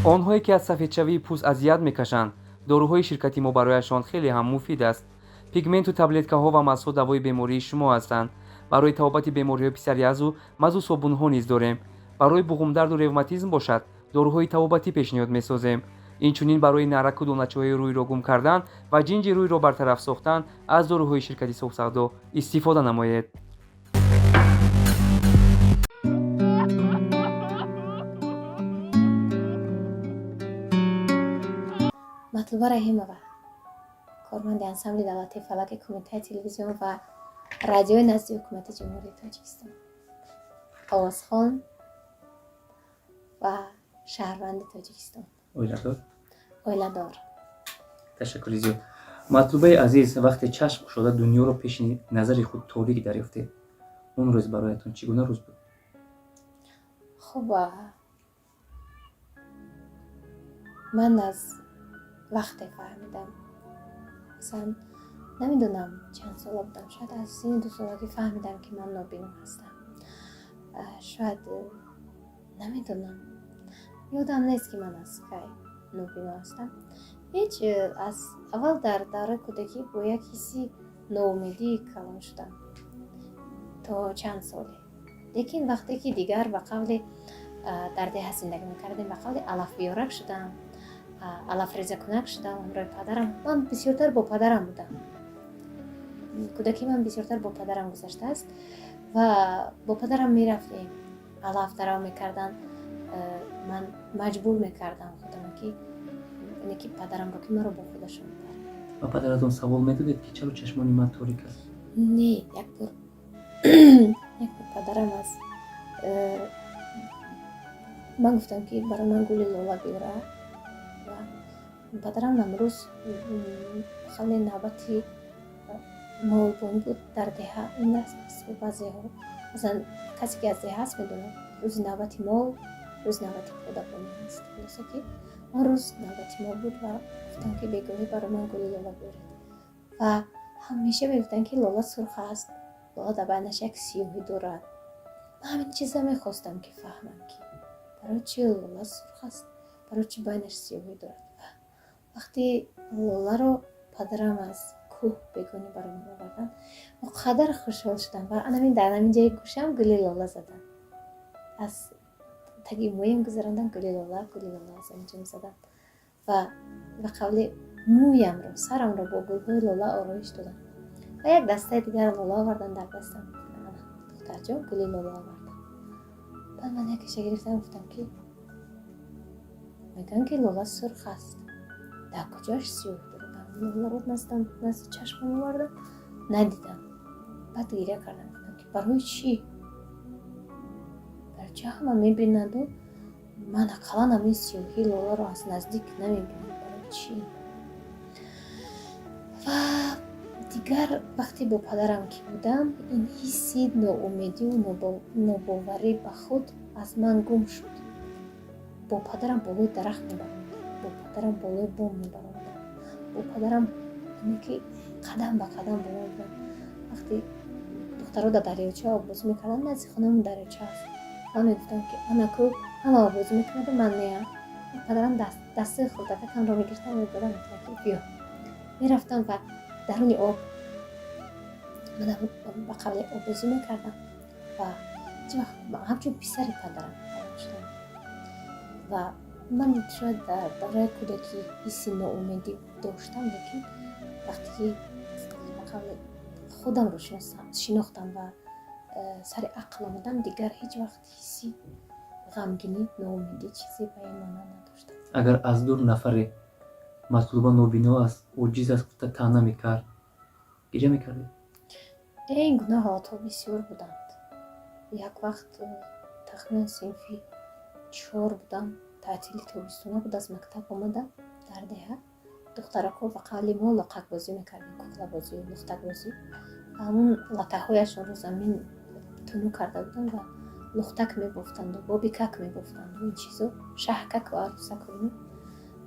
Онҳое, ки аз сафедшавии пӯст азият мекашанд, доруҳои ширкати мо барояшон хеле ҳам муфид аст. Пигменту таблеткаҳо ва мазҳо давои бемории шумо ҳастанд. Барои табобати бемориҳои псориазу мазу собунҳо низ дорем. Барои буғумдарду ревматизм бошад, доруҳои табобатӣ пешниҳод месозем. Инчунин барои нараку доначаҳои рӯйро гум кардан ва ҷинҷи рӯйро бартараф сохтан аз доруҳои ширкати Софсавдо истифода намоед. Матлуба Раҳимова, корманди ансамбли давлатии фалаки Кумитаи телевизион ва радиои назди Ҳукумати Ҷумҳурии Тоҷикистон, овозхон ва шаҳрванди Тоҷикистон. Оиладор? Оиладор. Ташаккури зиёд, Матлубаи азиз. Вақте чашм кушода дунёро пеши назари худ торик дарёфтед, он рӯз бароятон чӣ гуна рӯз буд? Хуб, ман аз вақте фаҳмидам, масалан, намедонам, чанд сола будам, шояд аз синни 2 солагӣ фаҳмидам, ки ман нобино ҳастам. Шояд, намедонам, ёдам нест, ки ман аз кай нобино ҳастам. Ҳеҷ, аз аввал дар давраи кӯдакӣ бо як ҳисси ноумедӣ калон шудам то чанд соле. Лекин вақте ки дигар, ба қавле, дар деҳа зиндагӣ мекардем, ба қавли алафбиёрак шудам, алафрезакунак шудам ҳамроҳи падарам. Ман бисёртар бо падарам будам, кӯдакии ман бисёртар бо падарам гузаштааст ва бо падарам мерафтем, алаф дарав мекардан. Ман маҷбур мекардам худам, ки ине ки падарамро, ки маро бо худашон баранд. Ба падаратон савол медодед, ки чаро чашмони ман торик аст? Не, як бор падарам аз ман гуфтам, ки барои ман гули лола биёра, ва падарам намрӯз хеле навбати молбонӣ буд дар деҳа. Ин аст, баъзеҳо, масалан, касе ки аз деҳа аст, медонад, рӯзи навбати мол, рӯзи навбати подабонӣ аст. Хулоса, ки он рӯз навбати мол буд ва гуфтам, ки бегоҳӣ барои ман гули лола биёред. Ва ҳамеша мегуфтанд, ки лола сурх аст, лола дар байнаш як сиёҳӣ дорад. Ман ҳамин чиза мехостам, ки фаҳмам, ки барои чи лола сурх аст, барои чи байнаш сиёҳӣ дорад. Ва вақте лоларо падарам аз кӯҳ бегонӣ барои ман оварданд, он қадар хушҳол шудам ва анамин дар ҳамин ҷои гӯшам гули лола заданд, аз таги мӯям гузарондам гули лола, гули лола аз онҷо мезаданд ва ба қавли мӯямро, сарамро бо гулҳои лола ороиш додам ва як дастаи дигар лола овардан дар дастам: «Духтарҷон, гули лола овардам». Баъд ман якеша гирифтам, гуфтам, ки мегӯям, ки лола сурх аст, дар куҷош сиёҳ дорад? Лоларо назди чашмам овардам, надидам. Баъд гиря кардам, гуфтам, ки барои чӣ, барои чӣ ҳама мебинаду ман ақаллан ҳамин сиёҳии лоларо аз наздик намебинам, барои чӣ? Ва дигар вақте бо падарам ки будам, ин ҳисси ноумедию нобоварӣ ба худ аз ман гум шуд. Бо падарам болои дарахт мебаромадам, бо падарам болои бом мебаромадам, бо падарам ине ки қадам ба қадам боло будам. Вақте духтаро дар дарёча оббозӣ мекарданд, назди хонамон дарёча аст, ман мегуфтам, ки анаку ҳама оббозӣ мекунаду ман неам. Падарам дастаи хурдакакамро мегирифтам, мебурдам, мегуфтам, ки биё. Мерафтам ва даруни об ба қавле оббозӣ мекардам ва ҳеҷ вақт ҳамчун писари падарам калон шудам. Ва ман шояд дар давраи кӯдакӣ ҳисси ноумедӣ доштам, лекин вақте ки ба қавле худамро шинохтам ва сари ақл омадам, дигар ҳеҷ вақт ҳисси ғамгинӣ, ноумедӣ, чизе ба ин маъно надоштам. Агар аз дур нафаре «Матлуба нобино аст, оҷиз аст» гуфта таъна мекард, гиря мекардед? Ин гуна ҳолатҳо бисёр буданд. Як вақт, тахминан синфи чор будам, таътили тобистона буд, аз мактаб омадам. Дар деҳа духтарако ба қавли мо лоқакбозӣ мекардем, куклабозӣ, лухтакбозӣ. Ва ҳамун латаҳояшонро замин тунук карда буданд ва лухтак мебофтанду бобикак мебофтанду ин чизо, шаҳкаку арӯсаку ино.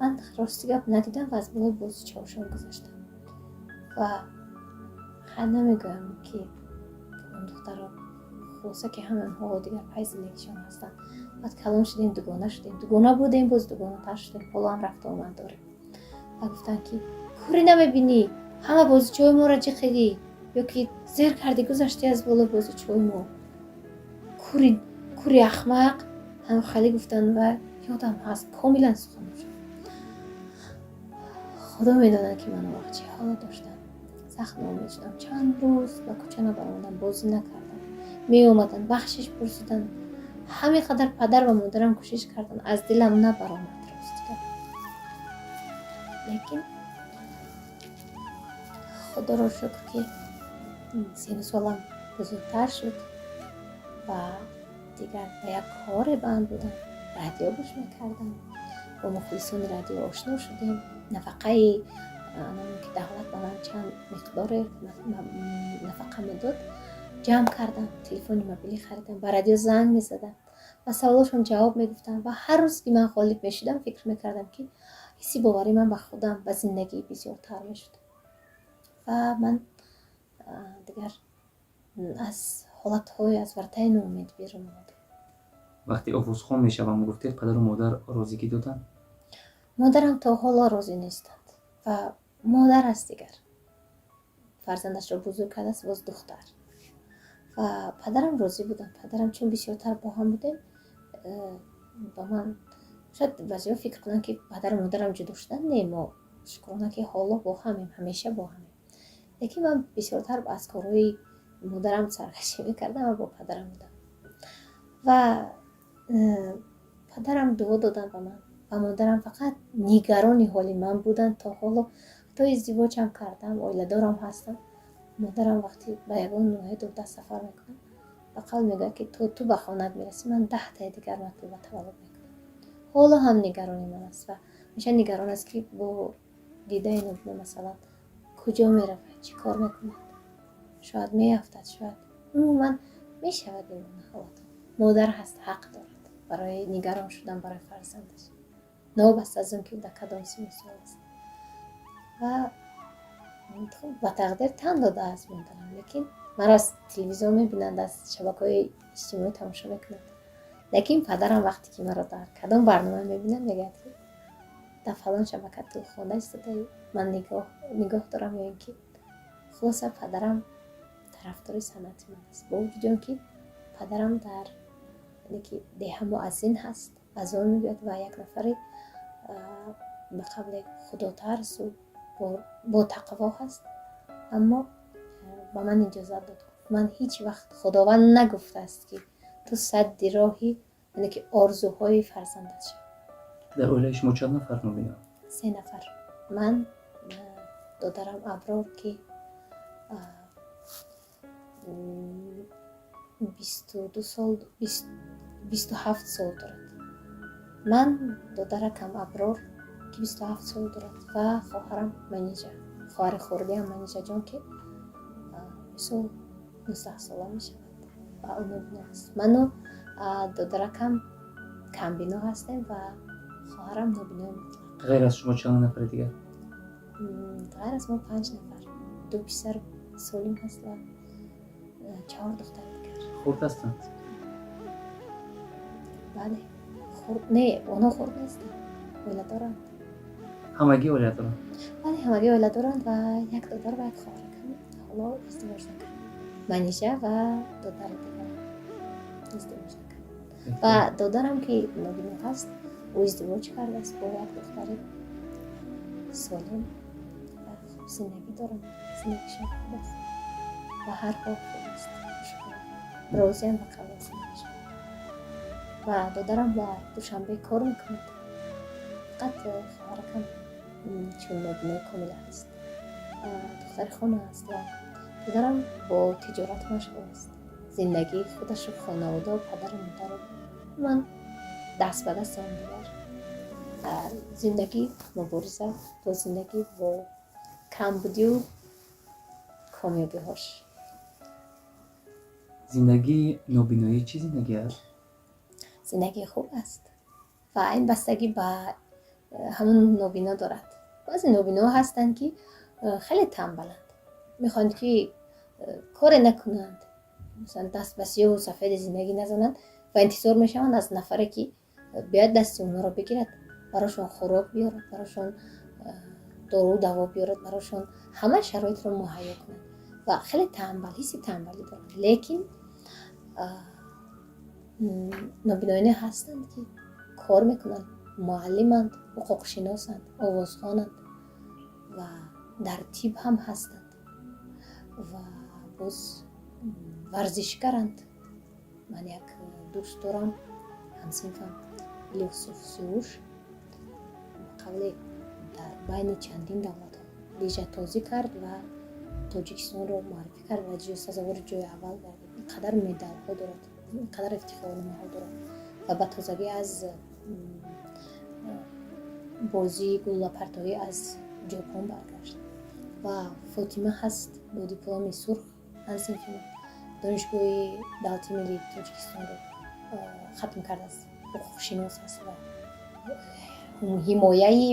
Ман, рости гап, надидам ва аз болои бозичаҳошон гузаштам. Ва намегӯям, ки он духтаро, хулоса, ки ҳамаи онҳо дигар пай зиндагишон ҳастанд. Баъд калон шудем, дугона шудем, дугона будем, боз дугонатар шудем, ҳоло ҳам рафту омад дорем. Ва гуфтанд, ки кӯрӣ, намебинӣ, ҳама бозичаҳои моро ҷиқидӣ ё ки зер кардӣ, гузаштӣ аз болои бозичаҳои мо, кӯри, кӯри ахмақ. Ҳам хеле гуфтанд ва ёдам ҳаст комилан суханошон. Худо медонад, ки ман он вақт чӣ ҳолат доштам. Сахт ноумед шудам, чанд рӯз ба кӯча набаромадам, бозӣ накардам. Меомаданд, бахшиш пурсиданд. Ҳамин қадар падар ва модарам кӯшиш карданд, аз дилам набаромад, ростига. Лекин худоро шукр, ки сину солам бузургтар шуд ва дигар ба як коре банд будам, радио гӯш мекардам, бо мухлисони радио ошно шудем. Нафақаи ки давлат ба ман чанд миқдоре нафақа медод, ҷамъ кардам, телефони мобилӣ харидам, ба радио занг мезадам, ба саволошон ҷавоб мегуфтам. Ва ҳар рӯз ки ман ғолиб мешудам, фикр мекардам, ки ҳисси боварии ман ба худам, ба зиндагӣ бисёртар мешуд ва ман дигар аз ҳолатҳои аз вартаи ноумед берун омадам. Вақте овозхон мешавам гуфтед, падару модар розигӣ доданд? Модарам то ҳоло розӣ нестанд ва модар аст, дигар фарзандашро бузург кардааст, боз духтар. Ва падарам розӣ буданд. Падарам, чун бисёртар бо ҳам будем, ба ман шояд баъзеҳо фикр кунанд, ки падару модарам ҷудо шуданд. Не, мо, шукрона, ки ҳоло бо ҳамем, ҳамеша бо ҳамем. Лекин ман бисёртар аз корҳои модарам саркашӣ мекардам ва бо падарам будам. Ва падарам дуо доданд ба ман ва модарам фақат нигарони ҳоли ман буданд то ҳоло. То издивоҷам кардам, оиладорам ҳастам, модарам вақте ба ягон ноҳияи дурдаст сафар мекунам, ба қавл мегӯяд, ки то ту ба хонаат мерасӣ, ман 10таи дигар Матлуба таваллуд мекунам. Ҳоло ҳам нигарони ман аст ва ҳамеша нигарон аст, ки бо дидаи нобино, масалан, куҷо меравад, чӣ кор мекунад, шояд меафтад, шояд умуман мешавад ин гуна ҳолатҳо. Модар ҳаст, ҳақ дорад барои нигарон шудан барои фарзандаш, новобаста аз он ки дар кадом синну сол аст. Ва ба тақдир тан додааст модарам, лекин маро аз телевизион мебинанд, аз шабакаҳои иҷтимоӣ тамошо мекунанд. Лекин падарам вақте ки маро дар кадом барнома мебинад, мегӯяд, ки дар фалон шабака ту хонда истодаӣ, ман нигоҳ дорам ё ин ки. Хулоса, падарам тарафдори санъати ман аст, бо вуҷуди он ки падарам дар ки деҳа муаззин ҳаст, азон мегӯяд ва як нафаре ба қавле худотарсу ботақво ҳаст, аммо ба ман иҷозат дод. Ман ҳеҷ вақт Худованд нагуфтааст, ки ту садди роҳи, яъне ки орзуҳои фарзандат шав. Дар оилаи шумо чанд нафар нобино? Се нафар: ман, додарам Аброр, ки 22 сол, 27 сол дорад, ман, додаракам Аброр, ки 27 сол дорад, ва хоҳарам Манижа, хоҳари хурдиам Манижаҷон, ки мисол 19сола мешавад ва ӯ нобино аст. Ману додаракам камбино ҳастем ва хоҳарам нобинои мутлақ. Ғайр аз шумо чанд нафари дигар? Ғайр аз мо панҷ нафар: ду писар солим ҳаст ва чаҳор духтари дигар. Хурд ҳастанд? Бале, хурд не, онҳо хурд нестанд, оила доранд. Ҳамагӣ оила доранд? Бале, ҳамагӣ оила доранд ва як додар ва як хоҳаракам ҳоло издивоҷ накард, Манижа ва додари дигарам издивоҷ накард. Ва додарам, ки нобино ҳаст, ӯ издивоҷ кардааст бо як духтари солим ва хуб зиндагӣ доранд. Зиндагишон хуб аст ва ҳар ҳол хуб аст, розиам ба қавли зиндагишон. Ва додарам дар Душанбе кор мекунад. Фақат хоҳаракам, чун нобинои комил аст, духтари хона аст ва додарам бо тиҷорат машғул аст. Зиндагии худашу хонаводао, падару модару ман даст ба даст ҳамдигар, зиндагӣ, мубориза бо зиндагӣ, бо камбудию комёбиҳош. Зиндагии нобиноӣ чӣ зиндагӣ аст? Зиндагии хуб аст ва ин бастагӣ ба ҳамун нобино дорад. Баъзе нобиноҳо ҳастанд, ки хеле тамбаланд, мехоҳанд, ки коре накунанд, масалан, даст ба сиёҳу сафеди зиндагӣ назананд. Ва интизор мешаванд аз нафаре, ки биёяд, дасти онҳоро бигирад, барошон хӯрок биёрад, барошон дору даво биёрад, барошон ҳама шароитро муҳайё кунад ва хеле тамбал, ҳисси тамбалӣ доранд. Лекин нобиноёне ҳастанд, ки кор мекунанд, муаллиманд, ҳуқуқшиносанд, овозхонанд ва дар тиб ҳам ҳастанд ва боз варзишгаранд. Ман як дӯст дорам, ҳамсинфам, Юсуф Сиюш, ба қавле дар байни чандин давлатҳо лижатозӣ кард ва Тоҷикистонро муаррифӣ кард ва сазовори ҷои аввал гардид. Ин қадар медалҳо дорад, ин қадар ифтихорномаҳо дорад ва ба тозагӣ аз бозии гуллапартоӣ аз Ҷопон баргашт. Ва Фотима ҳаст бо дипломи сурх, ҳамсинфи ман, Донишгоҳи давлати миллии Тоҷикистонро хатм кардааст, ҳуқуқшинос аст ва ҳимояи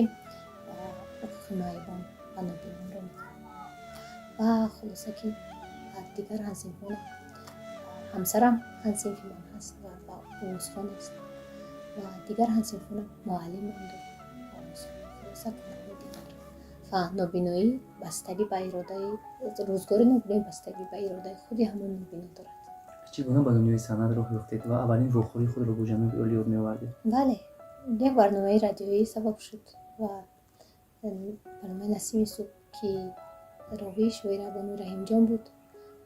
ҳуқуқи маъюбон ва нобиноёнро мекунад. Ва хулоса, ки дигар ҳамсинфонам, ҳамсарам ҳамсинфи ман ҳаст ва овозхон аст ва дигар ҳамсинфонам муаллиманду овозхон. Хулоса, корҳои дигар. Ва нобиноӣ бастагӣ ба иродаи рӯзгори нобиноӣ бастагӣ ба иродаи худи ҳамон нобино дорад. Чӣ гуна ба дунёи санъат роҳ ёфтед ва аввалин вохӯрии худро бо ҷаноби олӣ ёд меовардед? Бале, як барномаи радиоӣ сабаб шуд ва барномаи «Насими субҳ», ки ровии шоира Бону Раҳимҷон буд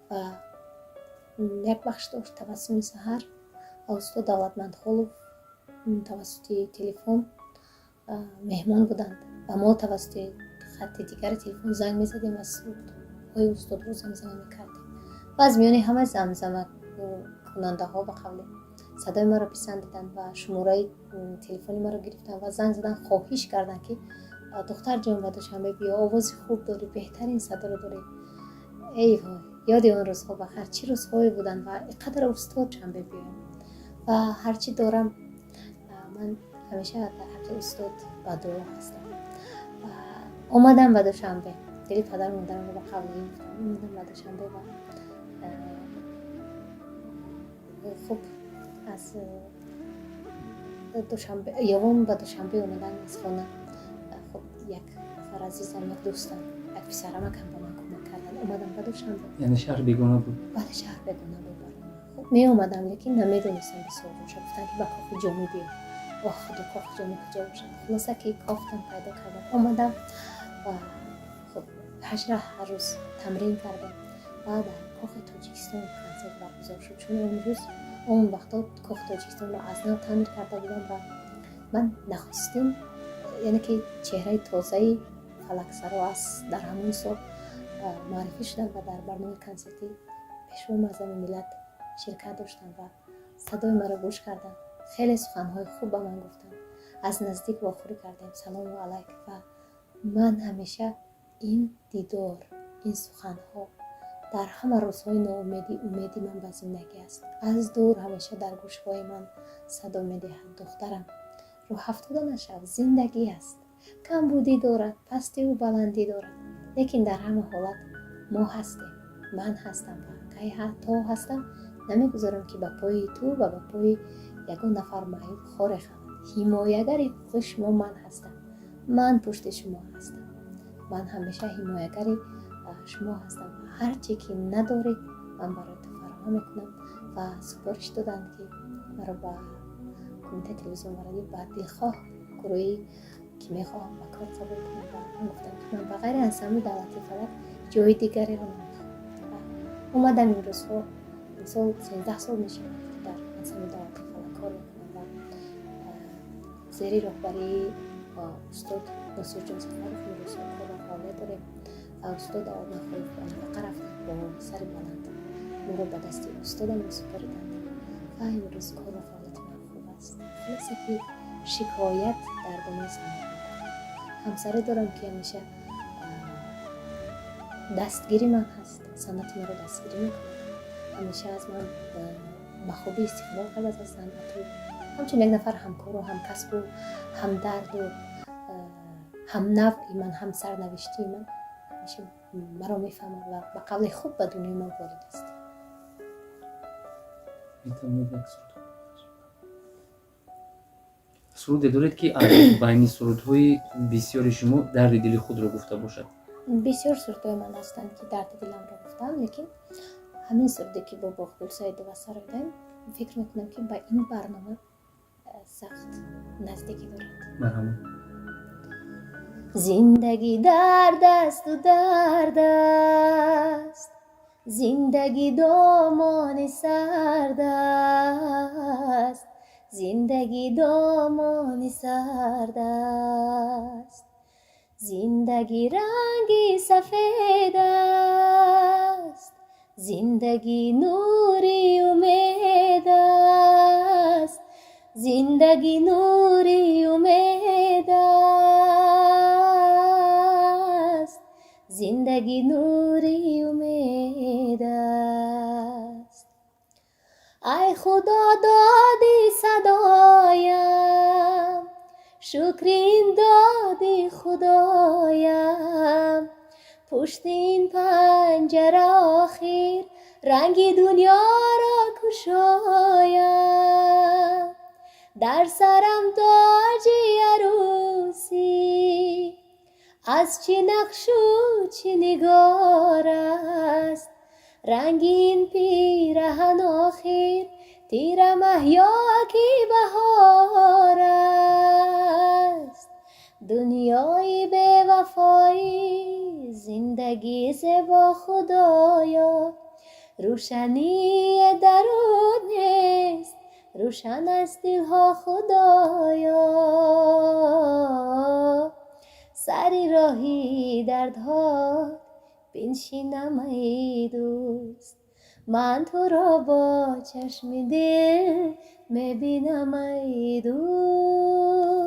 ва як бахш дошт «Табассуми саҳар» ва устод Давлатмандхолов тавассути телефон меҳмон буданд ва мо тавассути хатти дигари телефон занг мезадем ва сурудҳои устодро замзама мекардем. Ва аз миёни ҳама замзамакунандаҳо, ба қавле, садои маро писандиданд ва шумораи телефони маро гирифтанд ва занг задан, хоҳиш карданд, ки духтарҷон, ба Душанбе биё, овози хуб дорӣ, беҳтарин садоро дорӣ. Эй вой, ёди он рӯзҳо ба хайр, чӣ рӯзҳое буданд ва ин қадар устод Душанбе биёем. Ва ҳарчӣ дорам, ман ҳамеша дар ҳаққи устод ба дуо ҳастам. Ва омадам ба Душанбе, дили падару модарамро ба қавле гирифтам, омадам ба Душанбе ва хуб, аз Душанбе ёвон ба Душанбе омадан аз хона, хуб, як нафар азизам, як дӯстам, як писарамакам ба ман кӯмак карданд, омадам ба Душанбе. Яъне шаҳр бегона буд? Бале, шаҳр бегона буд барои ман. Хуб, меомадам, лекин намедонистам бисёр боша. Гуфтанд, ки ба Кохи Ҷомӣ биё. Оҳ, худо, Кохи Ҷомӣ куҷо бошад? Хулоса, ки кофтам, пайдо кардам, омадам ва хуб, ҳашра ҳар рӯз тамрин кардем ва дар Кохи Тоҷикистон консерт баргузор шуд, чун он рӯз, он вақто Кохи Тоҷикистонро аз нав таъмир карда будам ва ман нахустин, яъне ки чеҳраи тозаи фалаксаро аз дар ҳамон сол муаррифӣ шудам ва дар барномаи консертӣ Пешвои муаззами миллат ширкат доштам ва садои маро гӯш карданд, хеле суханҳои хуб ба ман гуфтанд, аз наздик вохӯрӣ кардем, салому алайк. Ва ман ҳамеша ин дидор, ин суханҳо дар ҳама рӯзҳои ноумедӣ умеди ман ба зиндагӣ аст. Аз дур ҳамеша дар гӯшҳои ман садо медиҳад: «Духтарам, рӯҳафтода нашав, зиндагӣ аст, камбудӣ дорад, пастиву баландӣ дорад, лекин дар ҳама ҳолат мо ҳастем, ман ҳастам ва кай то ҳастам, намегузорам, ки ба пои ту ва ба пои ягон нафар маъюб хоре хавад. Ҳимоягари ҳуқуқи шумо ман ҳастам, ман пушти шумо ҳастам, ман ҳамеша ҳимоягари шумо ҳастам. Ҳар чӣ ки надоред, ман барои ту фароҳам мекунам». Ва супориш доданд, ки маро ба Кумитаи телевизион ва радио, ба дилхоҳ гурӯҳе ки мехоҳам, ба кор қабул кунам. Ва ман гуфтам, ки ман ба ғайри ансамбли давлатии «Фалак» ҷои дигареро намехоҳам. Ва омадам. Имрӯзҳо, мисол, 13 сол мешавад, ки дар ансамбли давлатии «Фалак» кор мекунам ва зери роҳбарии устод Носирҷон Сафаров имрӯзҳо корро фаъолият дорем. Ва устод Давлатманхолов ба нафақа рафтанд бо сари баланд, моро ба дасти устодам супориданд ва имрӯз кору фаъолияти ман хуб аст. Хулоса, ки шикоят дар доми санъат надорам. Ҳамсаре дорам, ки ҳамеша дастгири ман ҳаст, санъати маро дастгирӣ мекунад, ҳамеша аз ман ба хубӣ истиқбол кардааст аз санъату ҳамчун як нафар ҳамкору ҳамкасбу ҳамдарду ҳамнавъи ман, ҳамсарнавиштии ман, ҳамеша маро мефаҳмад ва ба қавли хуб ба дунёи ман ворид аст. Метавонед як суруд? Суруде доред, ки аз байни сурудҳои бисёри шумо дарди дили худро гуфта бошад? Бисёр сурудҳои ман ҳастанд, ки дарди диламро гуфтам, лекин ҳамин суруде, ки бо Боғгул Саидова сароидаем, фикр мекунам, ки ба ин барнома сахт наздикӣ дорад. Марҳамат. Зиндагӣ дард асту дард аст, зиндагӣ домони сард аст, зиндагӣ домони сард аст. Зиндагӣ ранги сафед аст, зиндагӣ нури умед аст, зиндагӣ нури умед аст, зиндагӣ нури умед аст. Ай Худо, доди садоям, шукри ин доди Худоям. Пушти ин панҷара охир ранги дунёро кушоям. Дар сарам тоҷи арӯсӣ аз чӣ нақшу чӣ нигор аст. Рангин пираҳан охир тирамаҳ ё ки баҳор аст. Дунёи бевафоӣ, зиндагӣ зебо, Худоё. Рӯшание дар ӯ нест, рӯшан аст дилҳо, Худоё. Сари роҳи дардҳо биншинам, ай дӯст, ман туро бо чашми дил мебинам, ай дӯст.